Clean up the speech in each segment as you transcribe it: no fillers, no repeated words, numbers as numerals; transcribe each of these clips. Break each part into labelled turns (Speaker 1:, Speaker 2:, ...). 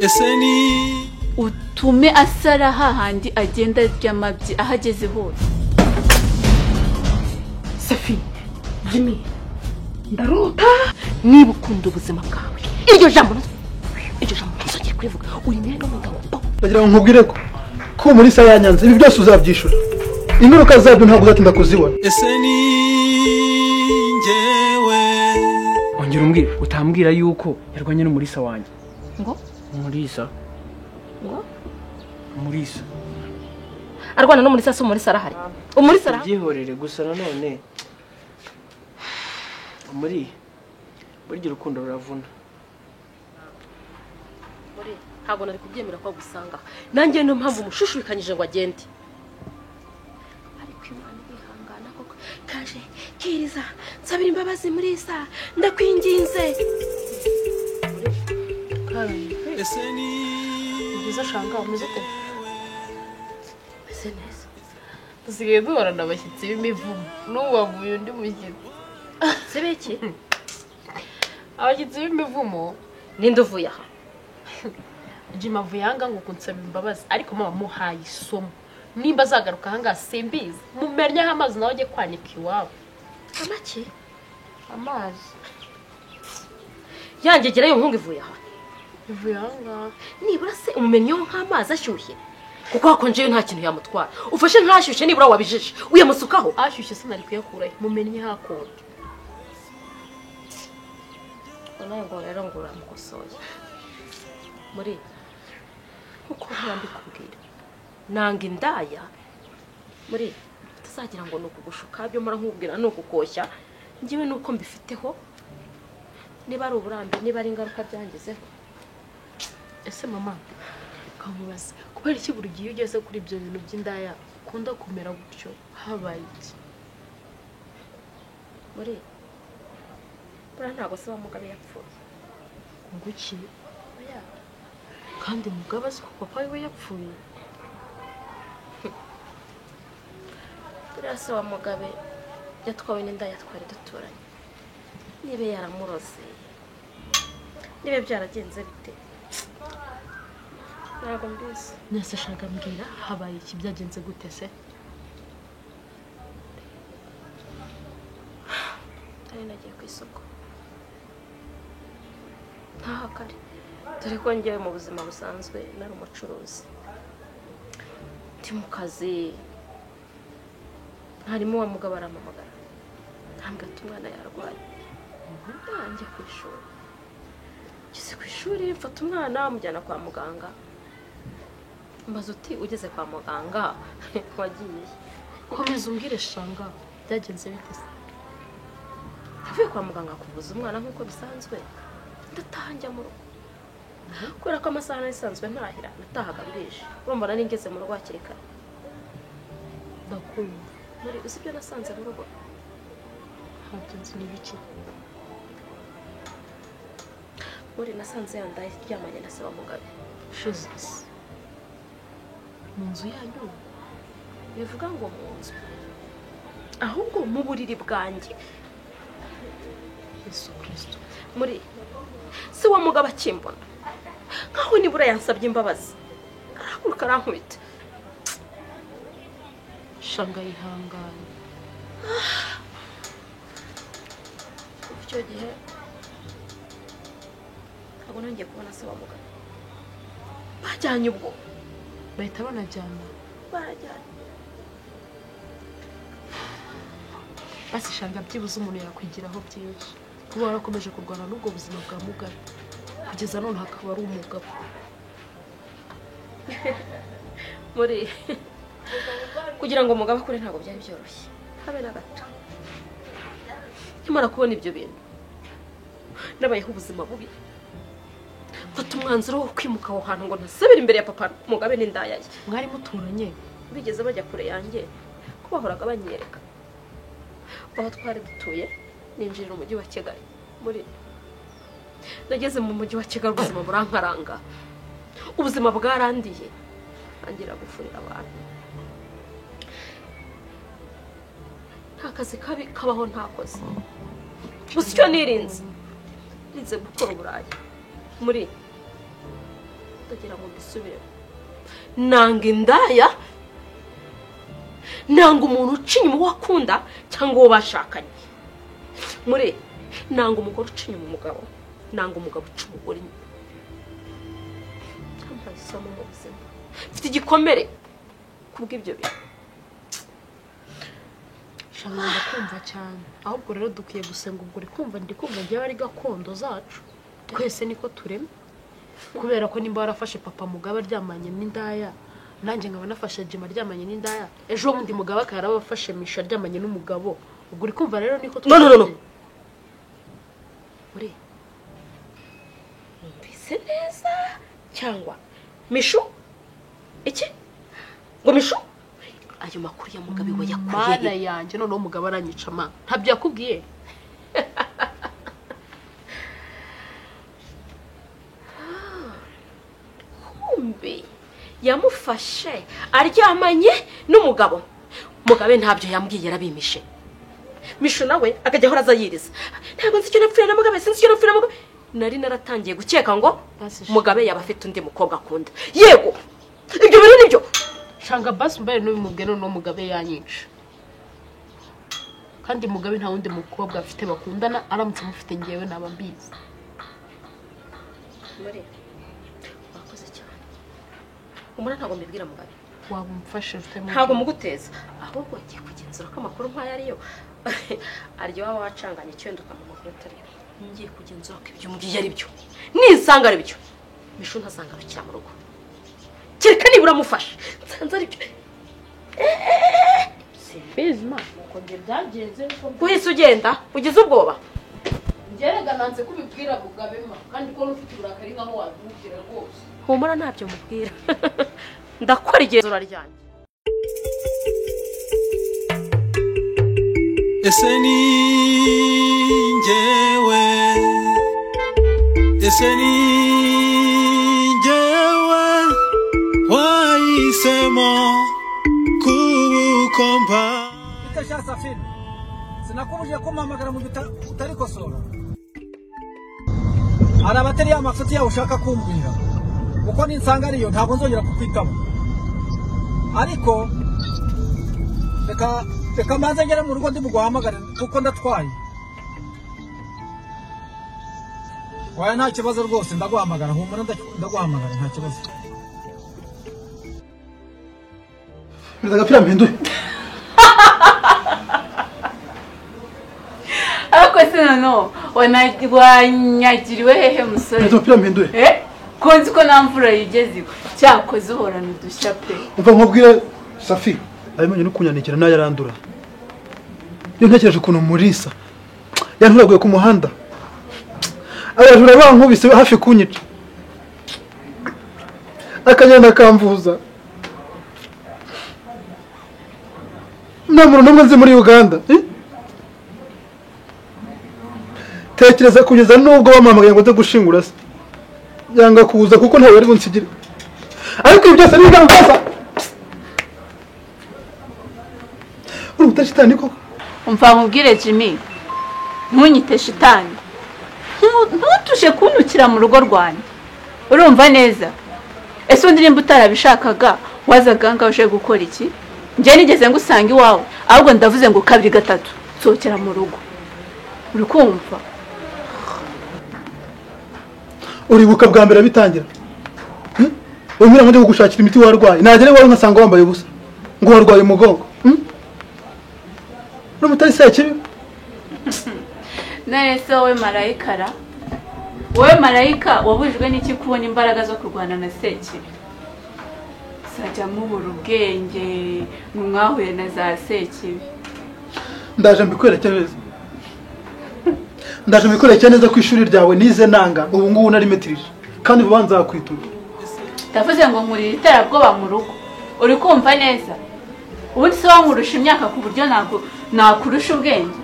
Speaker 1: Ese ni
Speaker 2: Utume asara hahandi agenda arya amabyi aho ageze hose.
Speaker 3: Safi, Jimmy, ndarota. Niba ukunda ubuzima bwawe, iryo jambo ntuzongere kurivuga. Uri mwene n'umugabo po.
Speaker 4: Ndagira ngo nkubwire ko muri sa yanyanze, ibi byose uzabyishura, ingaruka zabyo ntabwo uzatinda kuzibona.
Speaker 1: Ese ni njyewe?
Speaker 5: Ongera umbwire, utambwira yuko yarwanye n'umurisa wanjye.
Speaker 3: Ngo?
Speaker 5: Umurisa.
Speaker 3: Ngo?
Speaker 5: Umurisa.
Speaker 3: Arwana n'umurisa? Se umurisa arahari? Umurisa arahari?
Speaker 5: Byihorere. Gusa nanone muri burya urukundo ruravuna.
Speaker 3: Muri ntabwo nari kubyemera ko agusanga. Nanjye niyo mpamvu mushushubikanyije ngo agende, ariko Imana irihangana koko. Kaje kiriza nsabira imbabazi muri isa, ndakwinginze.
Speaker 1: Ese ni
Speaker 6: Byiza shanga, umeze ute?
Speaker 3: Meze neza.
Speaker 6: Dusigaye duhorana abashyitsi b'imivumo, n'ubu wavuye undi mushyitsi.
Speaker 3: Sebeki?
Speaker 6: Abashyitsi b'imivumo.
Speaker 3: Ninde uvuye aha?
Speaker 6: Jim avuye ahangaha ngo kunsaba imbabazi, ariko mama muhaye isomo. Nimba azagaruka ahangaha simbizi, mumennyeho amazi nawe ajye kwanika iwabo.
Speaker 3: Amaki?
Speaker 6: Amazi.
Speaker 3: Yanjye gerayo nkunga ivuye aha?
Speaker 6: Ivuye ahangaha.
Speaker 3: Nibura se umumennyeho nk'amazi ashyushye, kuko hakonjeyo nta kintu yamutwara. Ufashe ntashyushye, nibura wabijije uyamusukaho.
Speaker 6: Ashyushye sinari kuyakurahe? Mumennye hakonje.
Speaker 3: Nawe ngo rero ngo uramukosoye. Muri nkuko nkora mbikubwira, nanga indaya. Muri utazagira ngo ni ukugushuka, byo mpora nkubwira ni ukukoshya. Njyewe nuko mbifiteho, niba ari uburambe, niba ari ingaruka byangizeho.
Speaker 6: Ese mama, kamubaza, kubera iki buri gihe iyo ugeze kuri ibyo bintu by'indaya ukunda kumera gutyo? Habaye iki?
Speaker 3: Muri buriya ntabwo se wa Mugabe yapfuye.
Speaker 6: Ngo iki? Kandi Mugabe azi ko papa we yapfuye?
Speaker 3: Buriya se wa Mugabe yatwawe n'indaya twari duturanye. Niba yaramuroze, niba byaragenze bite, ntabwo mbizi.
Speaker 6: Nese shaka mbwira, habaye iki? Byagenze gute se?
Speaker 3: Nari nagiye ku isoko ntaha kare, dore ko ngewe mu buzima busanzwe nari umucuruzi, ndi mu kazi. Harimo wa mugabo arampamagara, arambwira ati umwana yarwaye. Nanjye ku ishuri, ngeze ku ishuri mfata umwana mujyana kwa muganga. Mbaza uti ugeze kwa muganga wagiye?
Speaker 6: Komeza umbwire shanga, byagenze bite se?
Speaker 3: Avuye kwa muganga kuvuza umwana nk'uko bisanzwe, ndataha njya mu rugo. Kubera ko amasaha nari isanzwe ntahira, natahaga bwije, urumva nari ngeze mu rugo hakiri kare.
Speaker 6: Ndakumva.
Speaker 3: Muri uzi ibyo nasanze mu rugo?
Speaker 6: Ntabyo nzi, ni biki?
Speaker 3: Muri nasanze yandaye iryamanye na se wa Mugabe.
Speaker 6: Jesus, mu nzu yanyu?
Speaker 3: Bivuga ngo mu nzu, ahubwo mu buriri bwanjye.
Speaker 6: Yesu Kristo!
Speaker 3: Muri se wa Mugabo akimbona, nkaho nibura yansabye imbabazi, arahaguruka arankubita.
Speaker 6: Shanga, yihangane.
Speaker 3: Kuva icyo gihe ntabwo nongeye kubona se wa Mugabo. Bajyanye ubwo.
Speaker 6: Bahita banajyana?
Speaker 3: Barajyanye.
Speaker 6: Basi shanga, byibuze umuntu yakwigiraho byinshi, kuba warakomeje kurwana n'ubwo buzima bwa Mugabe kugeza none hakaba ari umugabo.
Speaker 3: Muri kugira ngo umugabo akure ntabwo byari byoroshye habe na gato. Nkimara kubona ibyo bintu, nabayeho ubuzima bubi, mfata umwanzuro wo kwimuka aho hantu ngo ntasubire imbere ya papa Mugabe n'indaya ye.
Speaker 6: Mwari muturanye?
Speaker 3: Bigeze bajya kure yanjye ko bahoraga banyereka aho twari dutuye. Ninjirira umujyi wa Kigali. Muri nageze mu mujyi wa Kigali, ubuzima burankaranga, ubuzima bwarandiye, ntangira gufurira abantu. Nta kazi kabi kabaho ntakoze, gusa icyo nirinze, nirinze gukora uburaya. Muri Ndagira ngo mbisubiremo. Nanga indaya, nanga umuntu uca inyuma uwo akunda cyangwa uwo bashakanye. Muri nanga umugore uca inyuma umugabo, nanga umugabo uca umugore inyuma. Cyambaye isomo mu buzima. Mfite igikomere kubw'ibyo bintu.
Speaker 6: Shama ndakumva cyane. Ahubwo rero dukwiye gusenga ubwo uri kumva ndi kumva njyewe ari gakondo zacu. Twese niko turema. Kubera ko nimba warafashe papa Mugabe aryamanye n'indaya, nanjye nkaba nafashe Jim aryamanye n'indaya, ejo bundi Mugabe akarabafashe Misha aryamanye n'umugabo. Ubwo uri kumva rero niko
Speaker 3: No no no. Uri numvise neza cyangwa Mishu iki ngo Mishu ayo makuru ya Mugabe we yakuye
Speaker 6: mana yanjye noneho Mugabe aranyica ma ntabyo yakubwiye.
Speaker 3: Kumbe yamufashe aryamanye n'umugabo. Mugabe ntabyo yambwiye yarabimishe. Mishu nawe akajya ahora azayiriza. Ntabwo nzi icyo napfira na Mugabe, sinzi icyo napfira na Mugabe. Nari naratangiye gukeka ngo Mugabe yaba afite undi mukobwa akunda. Yego ibyo bintu nibyo.
Speaker 6: Shanga basi mbaye n'ubimubwe noneho Mugabe yanyica. Kandi Mugabe nta wundi mukobwa afite bakundana, aramutse amufite ngewe naba mbizi.
Speaker 3: Muri wakoze cyane. Umura ntabwo mbibwira Mugabe.
Speaker 6: Waba umfashe utemwe.
Speaker 3: Ntabwo muguteza. Ahubwo ngiye kugenzura ko amakuru nk'aya ariyo. Aryo waba wacanganye icyo nduka mu makuru atari. Ngiye kugenzura ko ibyo umbwiye ari byo. Nisanga ari byo. Mishu ntazangarukira mu rugo. Kereka nibura mufashe. Nsanze ari byo.
Speaker 6: Simbizi ma. Uko nge byagenze uko
Speaker 3: kuhise ugenda ugize ubwoba.
Speaker 6: Ngerega nanze kubibwira Mugabe ma kandi ko ufite uburakari nkaho wabimubwira rwose.
Speaker 3: Humura ntabyo mubwira. Ndakora igenzura ryanjye.
Speaker 1: Ese ni njyewe, ese ni njyewe wahisemo kubukompa.
Speaker 7: Bite Safina, sinakubujije kumpamagara mu gihe utarikosora. Hari abatari ya mafuti yawe ushaka kumbwira, kuko ninsanga ariyo ntabwo nzongera kukwitaba. Ariko reka mbanze ngere mu rugo ndibuguhamagare kuko ndatwaye. Oya nta kibazo rwose ndaguhamagara, humura ndaguhamagara nta kibazo.
Speaker 4: Agapira mpinduye.
Speaker 2: Ariko se noneho wanyagiriwe hehe musore?
Speaker 4: Agapira mpinduye.
Speaker 2: Ko nzi ko nta mvura yigeze igwa. Cyakoze uhorana udushya pe.
Speaker 4: Umva nkubwire Safi, abimenye no kunyandikira nayo arandura. Iyo ntekereje ukuntu Murisa yanturaguye ku muhanda, abajura bankubise hafi kunyica, akagenda akamvuza. Nta muntu n'umwe nzi muri Uganda. Tekereza kugeza nubwo bampamagaye ngo nze gushingura se, yanga kuza kuko ntawe yari bunsigire. Ariko ibi byose ni ibigambo. Uri shitani koko?
Speaker 2: Umva nkubwire Jimmy, ntunyite shitani. Ntutuje kuntukira mu rugo rwanjye. Urumva neza? Ese undi nimba utarabishakaga wazaga ngaho uje gukora iki? Njye nigeze ngusanga iwawe, ahubwo ndavuze ngo kabiri gatatu nsohokera mu rugo. Uri kumva?
Speaker 4: Uribuka bwa mbere bitangira. Umira ngo ndi kugushakira imiti warwaye. Nagere iwawe nkasanga wambaye ubusa. Ngo warwaye umugongo. N'umutari sekibi.
Speaker 2: None se wowe marayika ra? Wowe marayika wabujijwe n'iki kubona imbaraga zo kurwana na sekibi? Sajya mubura ubwenge ngo mwahuye na za sekibi.
Speaker 4: Ndaje mbikwereke neza. Ndaje mbikwereke neza ku ishuri ryawe nize nanga ubu ngubu nari metirije kandi vuba nzakwitura.
Speaker 2: Ndavuze ngo nkurira iterabwoba mu rugo. Uri kumva neza? Ubundi se wankurusha imyaka ku buryo nakurusha ubwenge?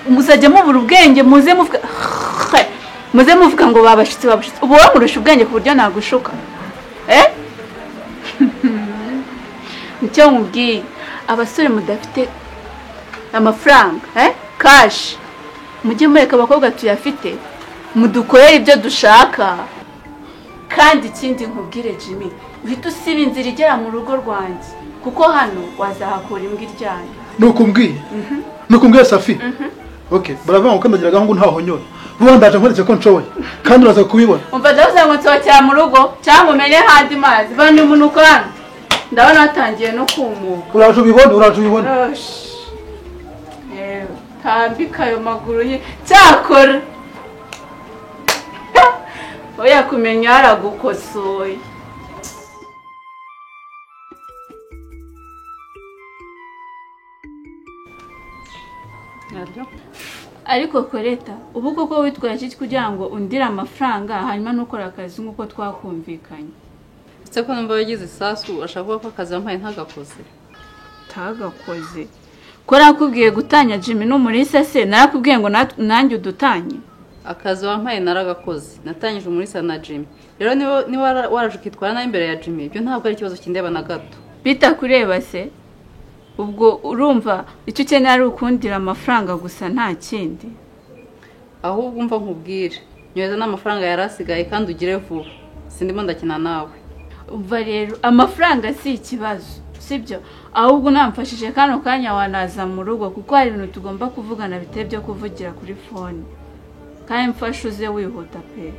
Speaker 2: Muzajya mubura ubwenge muze muvuga ngo babashitse babashitse. Ubu wankurusha ubwenge ku buryo nagushuka. Nicyo nkubwiye, abasore mudafite amafaranga cash, mujye mureka abakobwa tuyafite mudukorere ibyo dushaka. Kandi ikindi nkubwire Jimmy, uhita usiba inzira igera mu rugo rwanjye kuko hano wazahakura imbwa iryana.
Speaker 4: Nukumbwiye? Nukumbwiye Safi? Okay, baravuga ngo kandagira gahungu ntaho nyora. Vuba ndaje nkwereke ko nshoboye kandi uraza kubibona.
Speaker 2: Umva ndavuze ngo nsohokera mu rugo cyangwa umenye handi mazi bandi umunuko hano. Ndabona watangiye no kumuka.
Speaker 4: Uraje ubibone, uraje ubibone.
Speaker 2: Tambika ayo maguru ye cyakora. Oya kumenya yaragukosoye. Ariko Koreta, ubu koko witwaye iki kugira ngo undire amafaranga hanyuma nukora akazi nkuko twakumvikanye?
Speaker 8: Ese ko numva wagize isasu ashaka ko akazi yampaye ntagakoze?
Speaker 2: Tagakoze. Ko nakubwiye gutanya Jimmy n'Umulisa se narakubwiye ngo nanjye udutanye?
Speaker 8: Akazi wampaye naragakoze, natanyije Umulisa na Jimmy. Rero niba waraje ukitwara nabi imbere ya Jimmy, ibyo ntabwo ari ikibazo kindeba na gato.
Speaker 2: Bitakureba se? Ubwo urumva icyo ukeneye ari ukundira amafaranga gusa nta kindi.
Speaker 8: Ahubwo umva nkubwire, nyohereza n'amafaranga yarasigaye kandi ugire vuba, sindimo ndakina nawe.
Speaker 2: Umva rero amafaranga si ikibazo, sibyo? Ahubwo namfashije kano kanya wanaza mu rugo kuko hari ibintu tugomba kuvugana bitari byo kuvugira kuri fone. Kandi mfashe uze wihuta pe.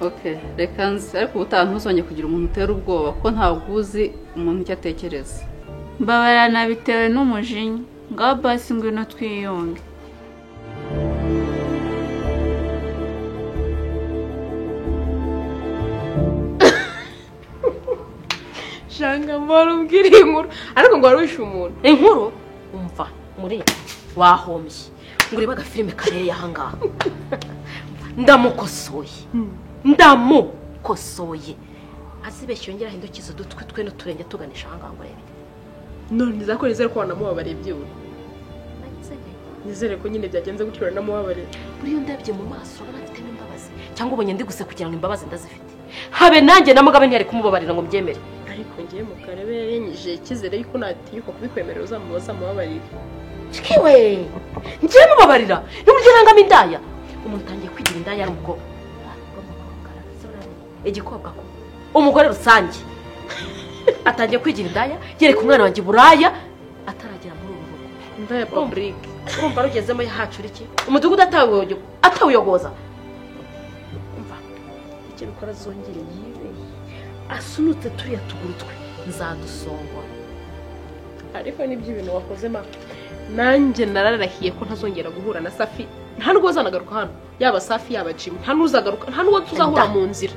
Speaker 8: Okay, reka nzi, ariko ubutaha ntuzongere kugira umuntu utera ubwoba kuko ntabwo uzi umuntu icyo atekereza.
Speaker 2: Mbabarana bitewe n'umujinya, ngaho basi ngwino twiyunge.
Speaker 6: Shanga mbora umbwira inkuru ariko ngo warishe umuntu.
Speaker 3: Inkuru umva muri wahombye ngo urebe agafilime kabereye aha ngaha. Ndamukosoye, ndamukosoye. Azibeshye yongera ahindukiza udutwi twe n'uturenge tuganisha aha ngaha ngo urebe.
Speaker 6: None nizako nizere ko wanamubabariye byibura. Nizere ko nyine byagenze gutyo wanamubabariye.
Speaker 3: Buriya ndabye mu maso urabona mfitemo imbabazi cyangwa ubonye ndi gusa kugira ngo imbabazi ndazifite. Habe nanjye na Mugabe ntiyari kumubabarira ngo mbyemere.
Speaker 6: Ariko ngiye mu karebe yarenyije icyizere yuko natinyuka kubikwemerera uzamubaza mubabarire.
Speaker 3: Kiwe! Ngiye mubabarira. N'uburyo nangamo indaya. Umuntu utangiye kwigira indaya ari umukobwa. Igikobwa ko. Umugore rusange. Atangiye kwigira indaya yereka umwana wanjye buraya ataragera muri uru rugo.
Speaker 6: Indaya public.
Speaker 3: Urumva rugezemo yahacura iki? Umudugudu atawuyogoza. Umva icyo bikora zongere yibe asunutse turiya tuguru twe nzadusongora.
Speaker 6: Ariko nibyo ibintu wakoze ma nanjye nararahiye ko ntazongera guhura na Safi, nta nubwo azanagaruka hano, yaba Safi yaba Jimmy, nta n'uzagaruka, nta n'uwo tuzahura mu nzira.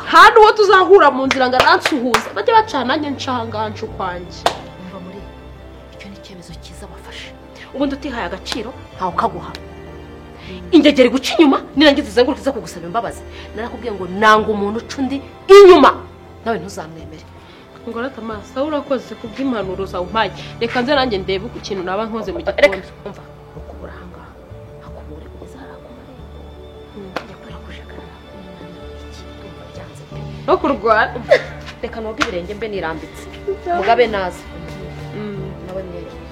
Speaker 6: Nta n'uwo tuzahura mu nzira ngo aransuhuza, bajye bacana nanjye nca ukwanjye.
Speaker 3: Umva muri icyo ni icyemezo cyiza wafashe. Ubundi utihaye agaciro ntawe ukaguha. Ingegeri guca inyuma nirangiza uzenguruke iza kugusaba imbabazi. Narakubwiye ngo nanga umuntu uca undi inyuma, nawe ntuzamwemere.
Speaker 6: Ngorata amaso urakoze kubw'impanuro zawe umpaye. Reka nze nanjye ndebe ku kintu naba nkoze mu gitondo.
Speaker 3: Reka umva ukubura aha ngaha akubure kugeza hariya ku marembo. Njya kubera kujagarara iki ndumva byanze pe.
Speaker 6: No kurwana.
Speaker 3: Reka noge ibirenge mbe nirambitse. Mugabe naza. Nawe niyagiye.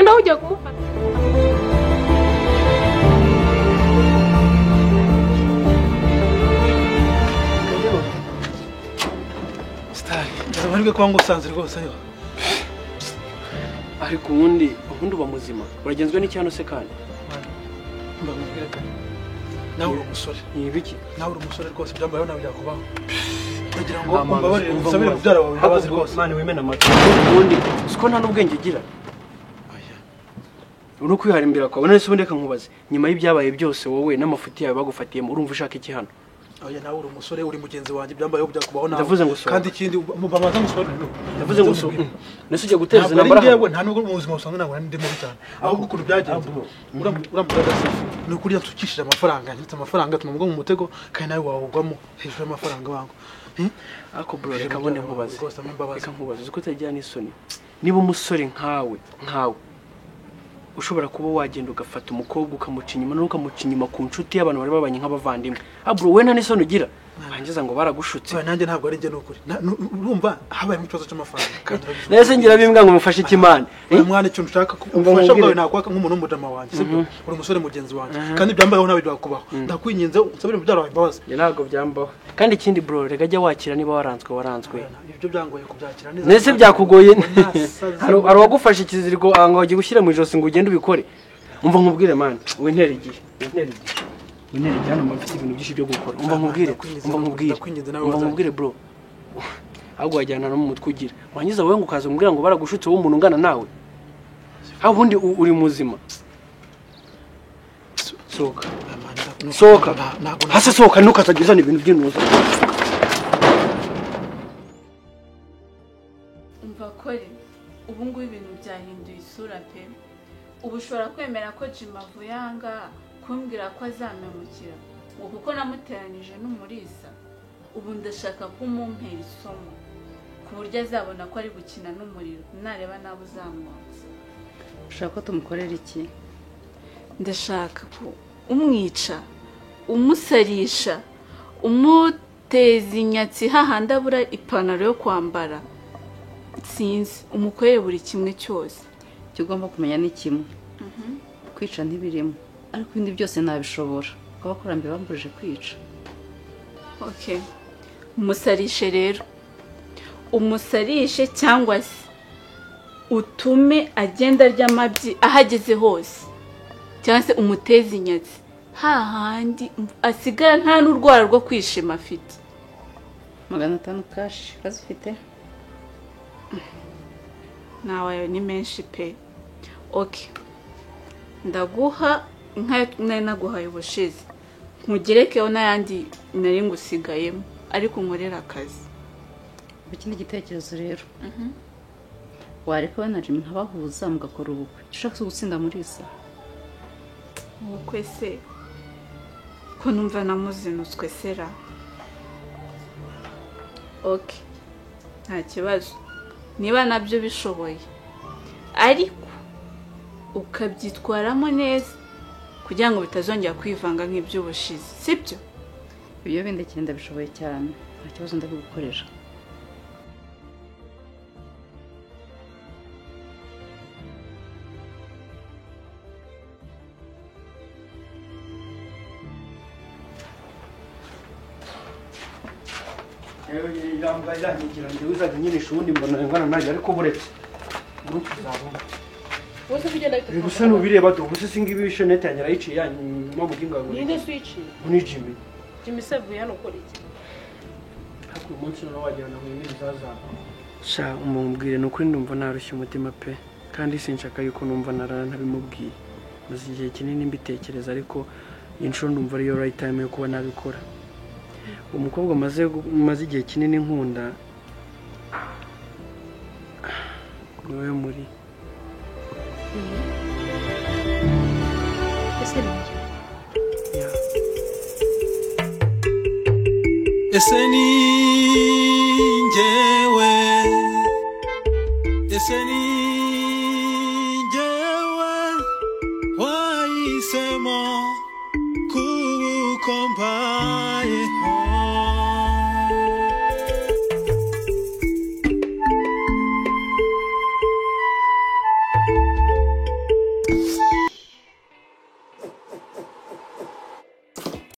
Speaker 6: Nawe ugiye kumufata.
Speaker 4: Amahirwe kuba ngusanze rwose yo.
Speaker 5: Ariko ubundi uba muzima uragenzwe n'icyano se kandi?
Speaker 4: Mbamubwire kandi nawe uri umusore.
Speaker 5: Ni ibiki?
Speaker 4: Nawe uri umusore rwose byambayeho nawe byakubaho. Ndagira ngo umbabarire usabire mubyara wawe imbabazi rwose.
Speaker 5: Mani wimena amatwi. Ubundi siko nta n'ubwenge ugira.
Speaker 4: Oya.
Speaker 5: Uri kwihara imbere kwawe none se ubundi reka nkubaze nyuma y'ibyabaye byose wowe n'amafuti yawe bagufatiyemo urumva ushaka iki hano?
Speaker 4: Oya nawe uri umusore uri mugenzi wanjye byambayeho byakubaho nawe.
Speaker 5: Ndavuze ngo sohoka.
Speaker 4: Kandi ikindi mubabaza musobanurire.
Speaker 5: Ndavuze ngo sohoka. Nese ujya guteza intambara
Speaker 4: hano. Nta nubwo mu buzima busanzwe ntabwo ndi mubi cyane. Ahubwo ukuntu byagenze. Uramugaga Safi. Ni ukuri yansukishije amafaranga, ndetse amafaranga atuma mugwa mu mutego kandi nawe wawugwamo hejuru y'amafaranga wangu.
Speaker 5: Ako bro reka mbone nkubaze. Reka nkubaze uko utagira n'isoni. Niba umusore nkawe ushobora kuba wagenda ugafata umukobwa ukamuca inyuma n'ukamuca inyuma ku nshuti y'abantu bari babanye nk'abavandimwe. Ah bro we nta n'isoni ugira. Wangiza ngo baragushutse.
Speaker 4: Nanjye ntabwo ari njye nukuri. Urumva habaye ikibazo cy'amafaranga.
Speaker 5: Nese ngira bimbwa ngo mufashe ikimana.
Speaker 4: Mwana icyo nshaka ubufasha bwawe nakwaka nk'umuntu w'umudama wanjye, sibyo? Uri umusore mugenzi wanjye. Kandi byambayeho nawe byakubaho. Ndakwinginze unsabire mubyara wawe imbabazi.
Speaker 5: Njye ntabwo byambaho. Kandi ikindi bro, rega jya wakira niba waranzwe waranzwe.
Speaker 4: Ibyo byangoye kubyakira neza.
Speaker 5: Nese byakugoye. Hari uwagufashe ikiziriko ngo agiye gushyira mu ijosi ngo ugende ubikore. Umva nkubwire man, wintera igihe. Wintera igihe. Wintera igihe hano mfite ibintu byinshi byo gukora. Umva nkubwire, umva nkubwire. Umva nkubwire bro. Ahubwo wajyana no mu mutwe ugira. Wangiza wowe ngo ukaza umbwira ngo baragushutse wowe umuntu ungana nawe. Aho ubundi uri muzima. Sohoka. Sohoka. Hasi sohoka ntukatagizana ibintu by'intuza.
Speaker 2: Umva kore, ubu ngubu ibintu byahinduye isura pe. Ubu ushobora kwemera ko Jim avuye aha kumbwira ko azamemukira ngo kuko namuteranije n'umurisa. Ubu ndashaka ko umumpera isomo ku buryo azabona ko ari gukina n'umuriro nareba nawe uzamwotsa.
Speaker 8: Ushaka ko tumukorera iki?
Speaker 2: Ndashaka ko umwica, umusarisha, umuteza inyatsi hahandi abura ipantaro yo kwambara, sinzi umukorere buri kimwe cyose.
Speaker 8: Icyo ugomba kumenya ni kimwe, kwica ntibirimo, ariko ibindi byose nabishobora kuko abakurambere bambujije kwica.
Speaker 2: Okay, umusarishe rero, umusarishe cyangwa se utume agenda arya amabyi ahageze hose, cyangwa se umuteze inyatsi hahandi asigara nta n'urwara rwo kwishima afite.
Speaker 8: 500 kashi kazifite?
Speaker 2: Nawe ni menshi pe. Okay, ndaguha nkayo nari naguhaye ubushize, nkugerekeho n'ayandi nari ngusigayemo, ariko nkorera akazi.
Speaker 8: Ikindi gitekerezo rero, wareka we na Jimmy nkabahuza mugakora ubukwe. Ushaka gutsinda Mulisa?
Speaker 2: Ubukwe se ko numva namuzinutswe sera? Okay, nta kibazo niba nabyo bishoboye, ariko ukabyitwaramo neza kugira ngo bitazongera kwivanga nk'iby'ubushize, sibyo?
Speaker 8: Ibyo bindekeye ndabishoboye cyane, nta kibazo ndabigukorera.
Speaker 5: Gusa nubireba do gusa singibi ishenete yanjye arayiciye yanyuma muginga ngo
Speaker 6: ninde swiciye
Speaker 5: ni Jimmy.
Speaker 6: Jimmy se vuye hano ukora iki?
Speaker 5: Ariko uyu munsi noneho wajyana mu ibindi zazaba. Sha umumbwire ni ukuri ndumva narushye umutima pe, kandi sinshaka yuko numva narara ntabimubwiye. Maze igihe kinini mbitekereza, ariko iyi nshuro ndumva ariyo right time yo kuba nabikora. Umukobwa maze igihe kinini nkunda niwe muri.
Speaker 1: Ese ni njyewe, ese ni njyewe wahisemo kuba uko mbayeho.